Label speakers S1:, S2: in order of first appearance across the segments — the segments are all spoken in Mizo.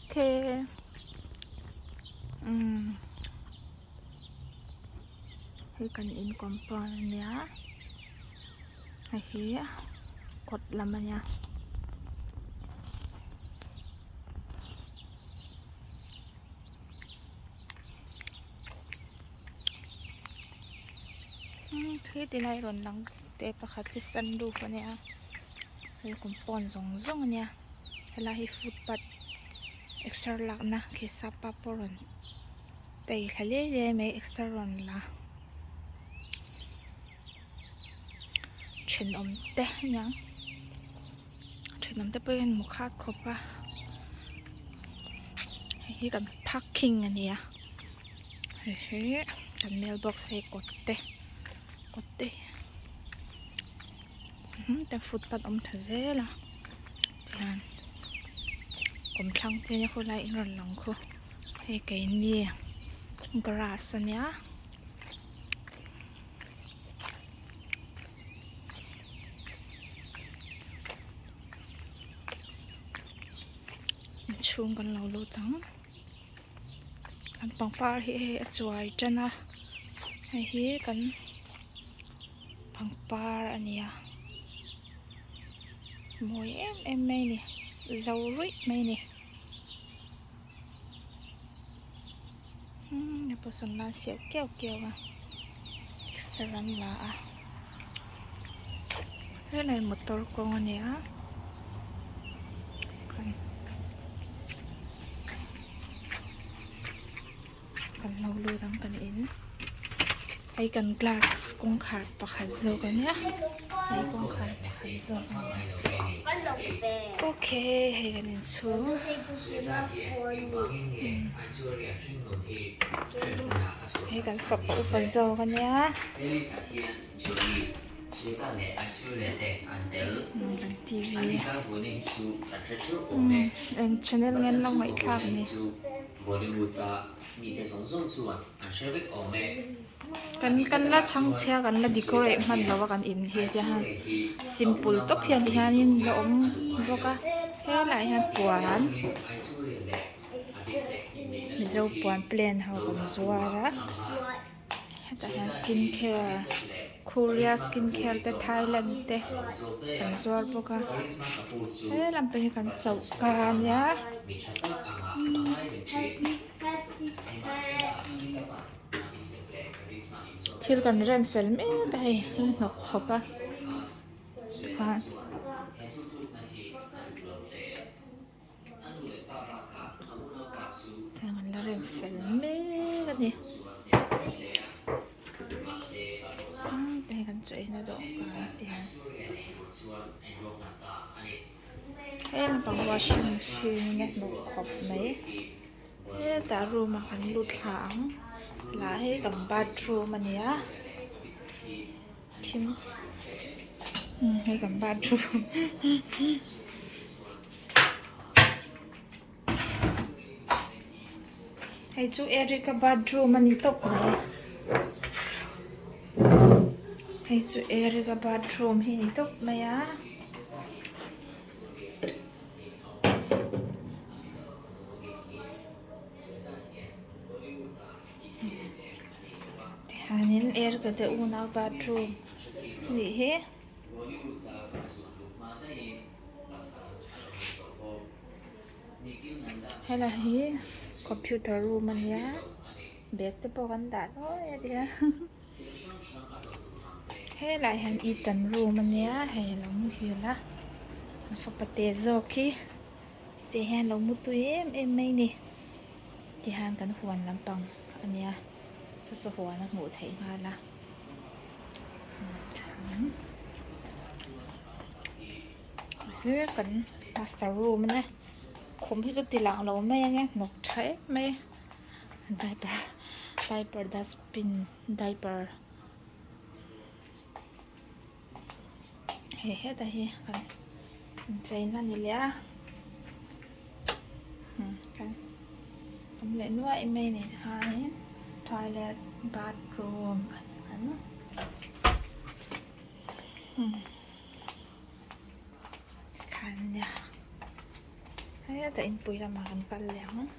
S1: Okay umm hei kan in compound a nia hei hi kawt lam a nia. Khi ti lai rawn lang te pakhat hi sunroof a nia hei compound zawng zawng a nia helai hi footpath exer lakna khi sapa pawh rawn tei thla liai liai mai exer rawn la thenawm te a niang thenawm te pawhin mu khat khawp a hei hi kan parking a nia hei hi kan mailbox hei kawt te kawt te ta footpath awm tha zel a tihian kawmthlang te khawlai in rawn lang khu hei keini grass a nia. Inchhung kan lo lut ang kan pangpar hi hei a chuai tan a hei hi kan pangpar a ni a mawi em em mai a ni zo ruih mai a ni. Umm a sawn nan siau keuh keuh a exer an la a helai motor kawng a ni a kan lo lut ang kan in hei kan glass kawngkhar pakhat zawk a nia hei kawngkhar pakhat zawk a nia okay hei kan inchhung. Hei kan fapa upa zawk a nia kan tv eng channel nge an lo ngaihthlak ni. Kan kan la chhangchhia kan la decorate hman lo a kan in hi te hian simple tawp hian ti hianin la awm bawk a helaiah hian puan mizo puan plain ho kan zuar a hetah hian skin care korea skin care te thailand te kan zuar bawk a he lampang hi kan choka a nia. Thil kan rem fel mek a hei a hnawk khawp a tikhan heng an la rem fel mek a ni hei kan chaw eina dawhkan te hian. He lampang washing machine a hnawk khawp mai hetah room ah kan lut thla ang lah hei kan bathroom a ni a thim hei kan bathroom hei chu Eric a bathroom a ni tawp mai hei chu Eric a bathroom hi a ni tawp mai a. Tihianin Eric a te unau bathroom a nih hi. Helai hi computer room a nia bag te pawh kan dah nuai a nia helai hian eaten room a nia hei a lo muhil a an fapa te zawk hi tih hian a lo mutui em em mai a ni tihian kan huan lampang a nia saw saw huan a hmuh theih nghal a. He kan master room a nia khum hi chu ti lang lo mai ang e hnawk tha em mai a diaper diaper dustbin diaper hei hetah hi kan incheina a ni leh a kan awm leh nuaih mai a ni tikhanin toilet bathroom an khan nia. Hetah inpui lamah kan kal leh ang.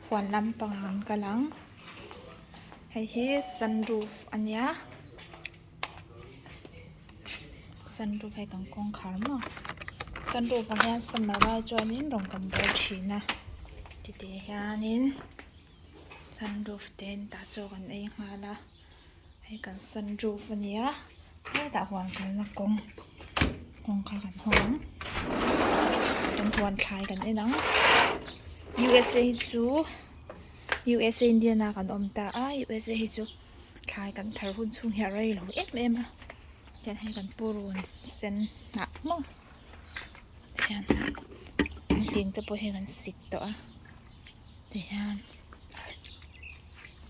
S1: Huan lampang ah kan kal ang hei hi sunroof a nia sunroof hei kan kawngkhar maw sunroof ah hian summer lai chuanin rawn kan bawl thin a titeh hianin sunroof te an tah chaw kan ei nghal a. Hei kan sunroof a nia hetah huan kalna kawng kawng kha kan hawng ang kan huan thlai kan en ang U_S_A hi chu U_S_A Indian a kan awm ta a U_S_A hi chu thlai kan thar hun chhung hi a rei lo em em a hian hei kan purun sen hnah maw tihian an hling te pawh hi kan sik tawh a tihian.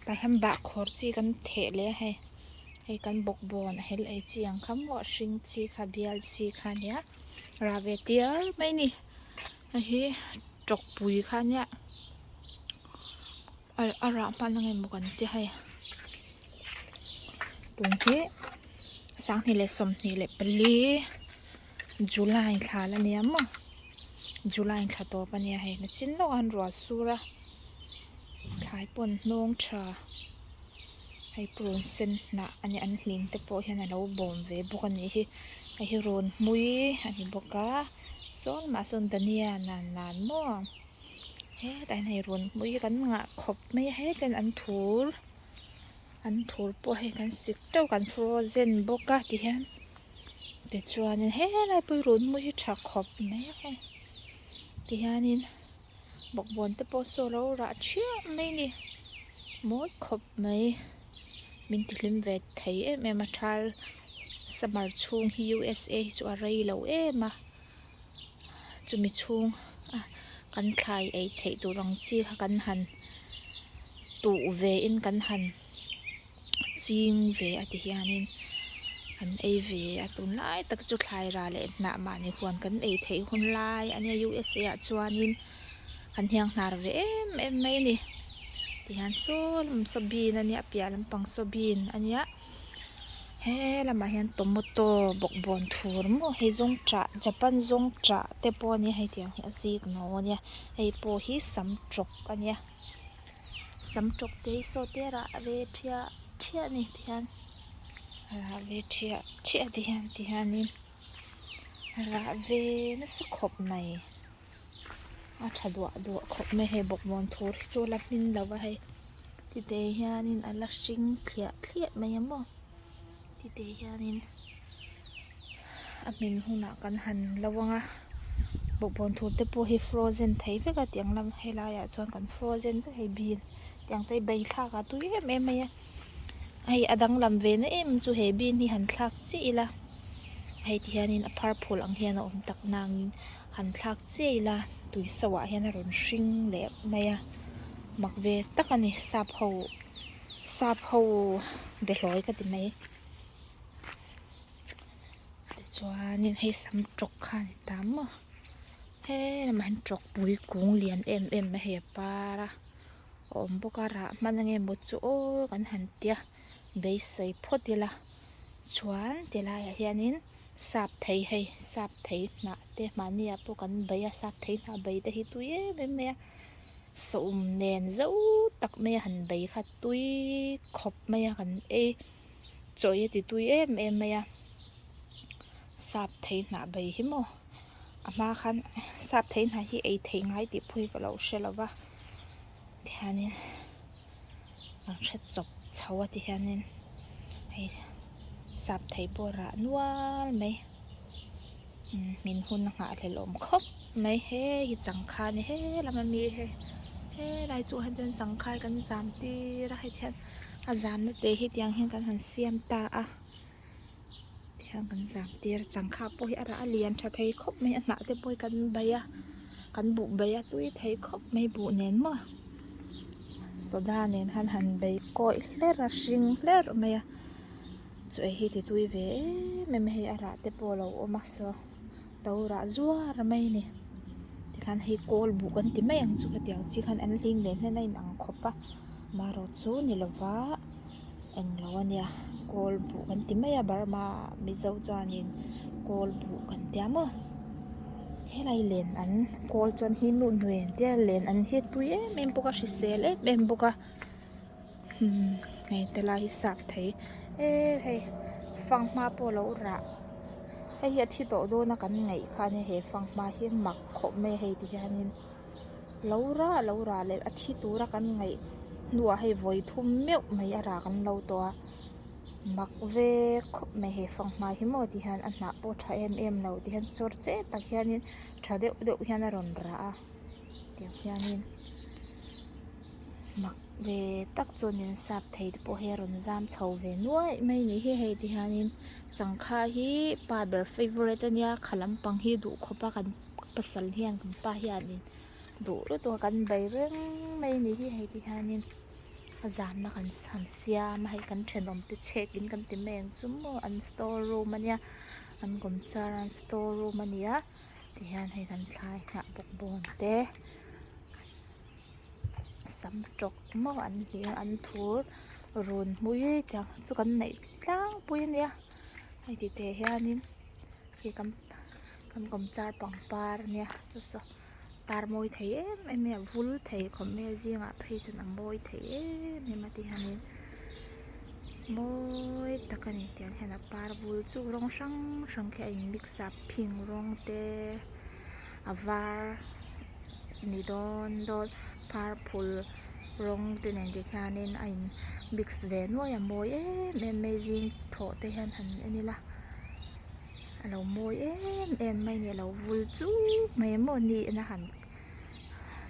S1: Tah hian bahkhawr chi kan theh leh a hei hei kan bawkbawn a hel ei chi ang kha maw a hring chi kha bial chi kha ania rah ve tial mai a ni hei hi tawkpui kha ania a rah hman ang emaw kan tia hei tun hi sanghnih leh 24 July thla la nia maw July thla tawp a nia hei nachin lawk a an ruah sur a thlai pawh an hnawng tha hei purun sen hnah a nia an hling te pawh hian a lo bawm ve bawk a nih hi hei hi run hmui a ni bawk a sawn mah sawn dania nan nan maw hetah hian hei run hmui hi kan ngah khawp mai a hetiang an thur an thur pawh hei kan sik teuh kan frozen bawk a tihian. Tichuanin helai pawh hi run mawi hi tha khawp mai a hei tihianin bawkbawn te pawh saw lo rah thiam mai a ni mawi khawp mai min ti hlim ve thei em em a thal summer chhung hi U_S_A hi chu a rei lo em a chumi chhung a kan thlai ei theih tur ang chi kha kan han tuh ve in kan han. Ching ve a ti hianin an ei ve a tunlai tak chu thlai rah leh hnah mahni huan kan ei theih hun lai a nia U_S_A ah chuanin kan hiang hnar ve em em mai a ni tihian saw lam saw bean a nia a piah lampang saw bean a nia he lamah hian tomato bawkbawn thur maw hei zawngṭah japan zawngṭah te pawh a nia hei tiang hi a zik no a nia hei pawh hi sam tawk a nia. Sam tawk te hi saw te rah ve thiah thiah a ni tihian rah ve thiah thiah tihian tihianin rah ve nasa khawp mai a tha duah duah khawp mai hei bawkbawn thur hi chu a la hmin lo va hei tite hianin a la hring thliah thliah mai a maw tite hianin a hmin hunah kan han lo ang a bawkbawn thur te pawh hi frozen thei vek a tiang lam helai ah chuan kan frozen vek hei bean tiang te hi bei thlak a tui em em mai a hei a danglam ve na em chu he bean hi han thlak chiah ila hei ti hianin a phar phul ang hian a awm tak nangin han thlak chiah ila tui so ah hian a rawn hring leh mai a mak ve tak a ni sap ho sap ho behlawi ka ti mai. Tichuanin hei sam tawk kha a ni ta maw he lamah hian tawk pui kung lian em em mai hei a par a a awm bawk a rah hman ange maw chu aw kan han tia beisei phawt ila chuan ti laiah hianin sap thei hei sap thei hnah te mahni ah pawh kan bei a sap thei hnah bei te hi tui em em mai a sawm nen zo tak mai a han bei kha tui khawp mai a kan ei. Chawi a ti tui em em mai a sap thei hnah bei hi maw a hma khan sap thei hnah hi ei theih ngai tih pawh hi ka lo hre lo va tihianin an hre chawp chho a tihianin hei sap thei pawh rah nual mai min hun a nghahhlelh awm khawp mai hei hi changkha a ni helam ami hei helai chu hian changkha hi kan zam tir a heti hian. A zamna te hi tiang hian kan han siam ta a tihian kan zam tir a changkha pawh hi a rah a lian tha thei khawp mai a hnah te pawh hi kan bei a kan buh bei a tui thei khawp mai buh nen maw soda nen khan han bei kawi hler a hring hler mai a chu ei hi ti tui ve em em a hei a rah te pawh a lo awm a saw lo rah zuar mai a ni. Tikhan hei kawl buh kan ti mai ang chu khatiang chi khan an hling leh hnen a inang khawp a marawh chu ni lova englo a nia kawl buh kan ti mai a Burma Mizo chuanin kawl buh kan tia maw helai len an kawl chuan hi nuh nuai an tia len an hi tui em em bawk a hrisel em em bawk a umm hei ti lai hi sap thei eee hei fanghma pawh a lo rah hei hi a thi tawh dawn a kan ngaih khan he fanghma hi mak khawp mai a hei ti hianin lo rah lo rah leh a thi tura kan ngaih hnuah hei vawi thum meuh mai a rah kan lo tawh a mak ve khawp mai he fanghma hi maw ti hian a hnah pawh tha em em lo ti hian chawr che tak hianin tha deuh deuh hian a rawn rah a tiang hianin mak ve tak chuan in sap thei te pawh hi a rawn zam chho ve nuaih mai a ni hi hei ti hianin changkha hi pa ber favourite ania kha lampang hi duh khawp a kan pasal hian kan pa hianin duh lutuk a kan bei reng mai a ni hi hei ti hianin a zamna kan han siam a hei kan thenawm te chhek in kan ti mai ang chu maw an store room ania an kawmchar an store room a ni a tihian hei kan thlai hnah bawk bawn te sam tawk maw an hlir an thur run hmui tiang chu kan neih tlangpui a nia hei ti te hianin khi kan kan kawmchar pangpar ania chu saw par mawi thei em em mai a vul thei khawp mai a zingah phei chuan a mawi thei em em a ti hianin mawi tak a ni tiang hian a par vul chu rawng hrang hrang khi a in mix a phing rawng te a var ni dawn dawn purple rawng te nen te khianin a in mix ve nuai a mawi em em mai zing thawh te hian han en ila a lo mawi em em mai a ni a lo vul chuk mai maw ni in a han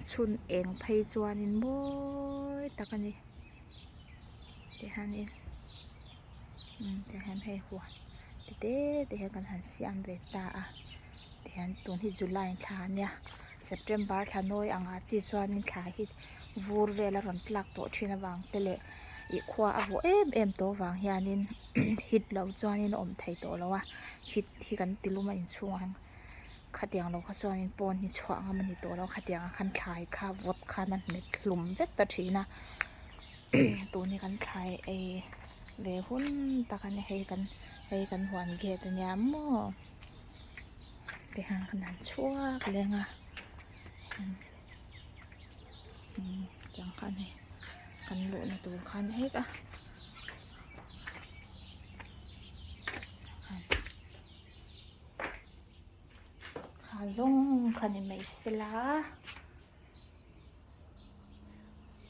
S1: chhun eng phei chuanin mawi tak a ni tihianin umm tihian hei huan ti te te hian kan han siam ve ta a tihian tun hi july thla a nia september thla nawi angah chi chuanin thla hi vur vel a rawn tlak tawh thin avang te leh ih khua a vawh em em tawh avang hianin hit loh chuanin a awm thei tawh lo a hit hi kan ti lum a inchhungah hian khatiang lo kha chuanin pawn hi chhuah ngam a ni tawh lo khatiang ah khan thlai kha vawt khan a hmet hlum vek ta thin a tun hi kan thlai ei ve hun tak a ni hei kan hei kan huan gate a nia maw tihian kan han chhuak leng a tiang khan hei kan luhna tur khan hek a. Kha zawng kha ni mai sela.